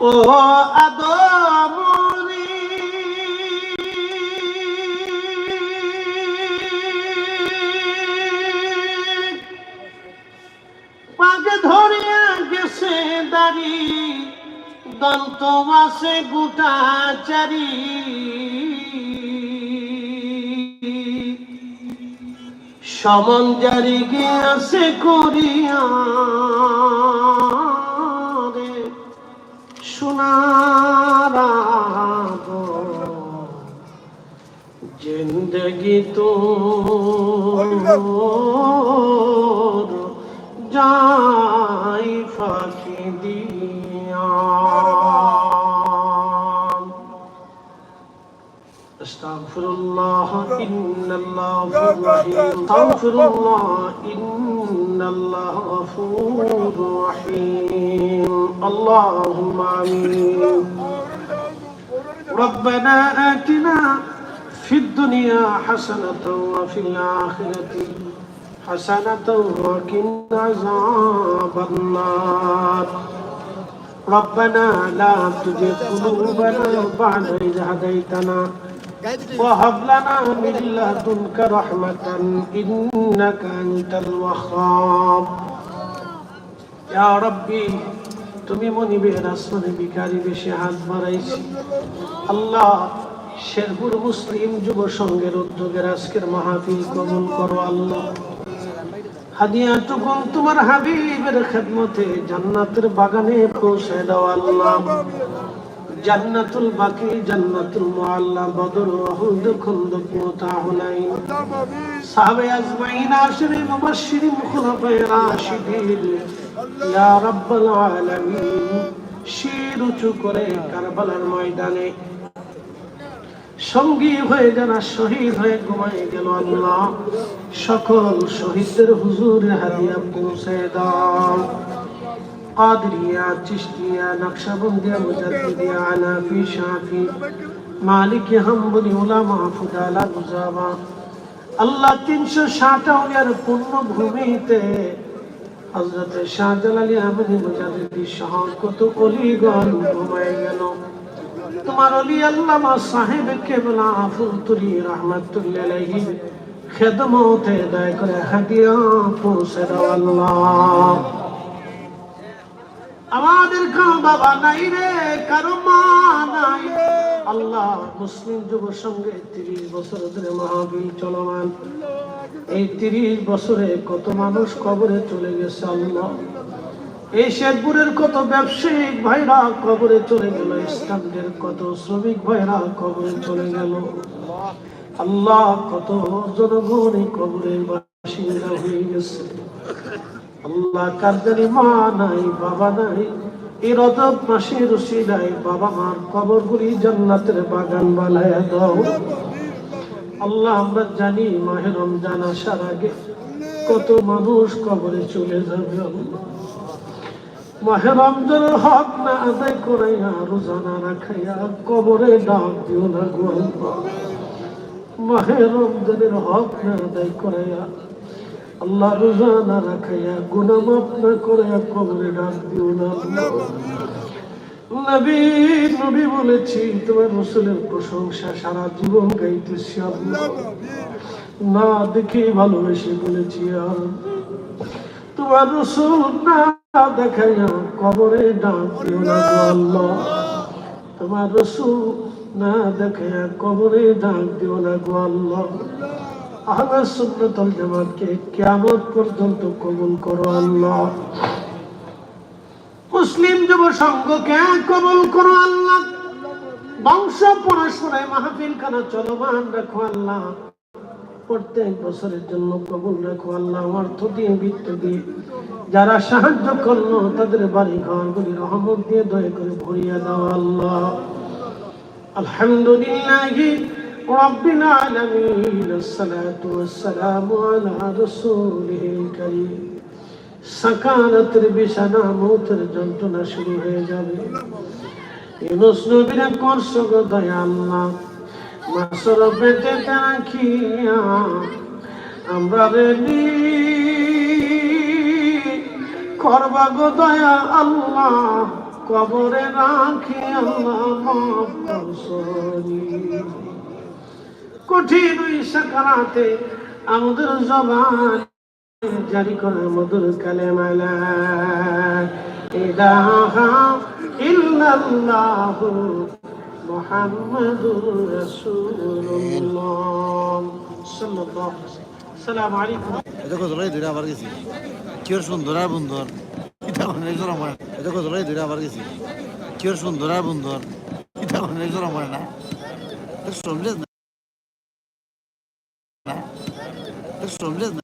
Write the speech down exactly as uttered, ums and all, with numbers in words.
ও আদমরি, পাক ধরিয়া গেছে দাড়ি, দন্ত আছে গোটা চারি। সমন জারি গিয়াছে করিয়া রে সোনার আদম। জিন্দেগি তোর যায় ফাঁকি দিয়া। أستغفر الله إن الله غفور رحيم. أستغفر الله إن الله غفور رحيم. اللهم آمين. ربنا آتنا في الدنيا حسنة وفي الآخرة حسنة وقنا عذاب النار. ربنا لا تزغ قلوبنا بعد إذ هديتنا وهب لنا من لدنك رحمة إنك أنت الوهاب. ইয়া রাব্বি, তুমি মনিবের আসমানে ভিখারি বেশে হাত বাড়াইছি। আল্লাহ, শেরপুর মুসলিম যুব সংঘের উদ্যোগের আজকের মাহফিল কবুল করো আল্লাহ। হাদিয়াটুকুন তোমার হাবিবের খেদমতে জান্নাতের বাগানে পৌঁছে দাও আল্লাহ। জান্নাতুল বাকি, জান্নাতুল মুআল্লা, বদর, উহুদ, খন্দক, মুতা, হুনাইন, সাহাবে আজমাইন, আশরে মুবাশশিরিন, খুলাফায়ে রাশিদিন, ইয়া রাব্বাল আলামিন, শির উঁচু করে কারবালার ময়দানে সঙ্গী হয়ে যারা শহীদ হয়ে ঘুমায় গেল আল্লাহ, সকল শহীদদের হুজুরে হাদিয়া পৌঁছে দাও। কাদরিয়া, চিশতিয়া, নকশবন্দিয়া, মুজাদ্দিদিয়া, হানাফি, শাফি, মালিকি, হাম্বলি, উলামা, ফুদালা, নুজাবা, আল্লাহ, তিনশো ষাট আউলিয়ার পুণ্যভূমিতে হযরতে শাহজালালী আহমদী মুজাদ্দিদী সহ কত অলিগণ ঘুমায় গেল। তোমার অলি আল্লামা সাহেব কেবলা ফুলতলি রহমাতুল্লাহি আলাইহির খেদমতে দয়া করে হাদিয়া পৌঁছে দাও আল্লাহ। আমাদের কারো বাবা নাই রে, কারো মা নাই। আল্লাহ, মুসলিম যুব সংঘে তিরিশ বছর ধরে মাহফিল চলমান। এই তিরিশ বছরে কত মানুষ কবরে চলে গেছে আল্লাহ। এই শেরপুরের কত ব্যবসায়িক ভাইরা কবরে চলে গেল, স্ট্যান্ডের কত শ্রমিক ভাইরা কবরে চলে গেল। আল্লাহ, কত জনগণ এই কবরের বাসিন্দা হয়ে গেছে। আল্লাহ, কার জানি মা নাই, বাবা নাই, এই রজব মাসের উসিলায় বাবা মার কবরগুলি জান্নাতের বাগান বানায় দাও। আল্লাহ, আমরা জানি মাহে রমজান আসার আগে কত মানুষ কবরে চলে যাবে। আল্লাহ, মাহে রমজানের হক না আদায় করাইয়া, রোজা না রাখাইয়া কবরে ডাক দিও না গো আল্লাহ। মাহে রমজানের হক না আদায় করাইয়া, আল্লাহ, রোজা না রাখাইয়া, গুনাহ মাফ না করাইয়া কবরে ডাক দিও না আল্লাহ। নবী, নবী বলেছি, তোমার রসুলের প্রশংসা সারা জীবন গাইতেছি আল্লাহ। না দেখে ভালোবেসে বলেছি আর তোমার রসুল না দেখাইয়া কবরে ডাক দিও না গো আল্লাহ। তোমার রসুল না দেখাইয়া কবরে ডাক দিও না গো আল্লাহ। আহলে সুন্নাত ওয়াল জামাতকে কিয়ামত পর্যন্ত কবুল করো আল্লাহ। মুসলিম যুব সংঘকে কবুল করো আল্লাহ। বংশ পরস্পরে মাহফিল খানা চলমান রাখো আল্লাহ। প্রত্যেক বছরের জন্য কবুল রাখো আল্লাহ। অর্থ দিয়ে, বিত্ত দিয়ে যারা সাহায্য করলো, তাদের বাড়ি ঘরগুলি রহমত দিয়ে দয়া করে ভরিয়ে দাও আল্লাহ। আলহামদুলিল্লাহি রাব্বিল আলামিন, আসসালাতু ওয়াসসালামু আলা রাসূলিহিল কারীম। সাকারাতের বিছানা, মৌতের যন্ত্রণা শুরু হয়ে যাবে। ইউনুস নবীরে করছো গো দয়া আল্লাহ, মাছর পেটে রাখিয়া আমরারে নি করবা গো দয়া আল্লাহ। কবরে রাখি আল্লাহ মাফ করছনি। কঠিন ওই সাকারাতে আমাদের জবান জারি করে মধুর কালেমা লা ইলাহা ইল্লাল্লাহু মুহাম্মাদুর রাসূলুল্লাহ সাল্লাল্লাহু আলাইহি ওয়াসাল্লাম। আসসালামু আলাইকুম। এটা কত লাই ধরে আবার গেছি। কি ওর সুন্দর আর বন্দর। এটা মানে এই জোড়া মানে। এটা কত লাই ধরে আবার গেছি। কি ওর সুন্দর আর বন্দর। এটা মানে এই জোড়া মানে না। এটা সমঝে না। না। এটা সমঝে না।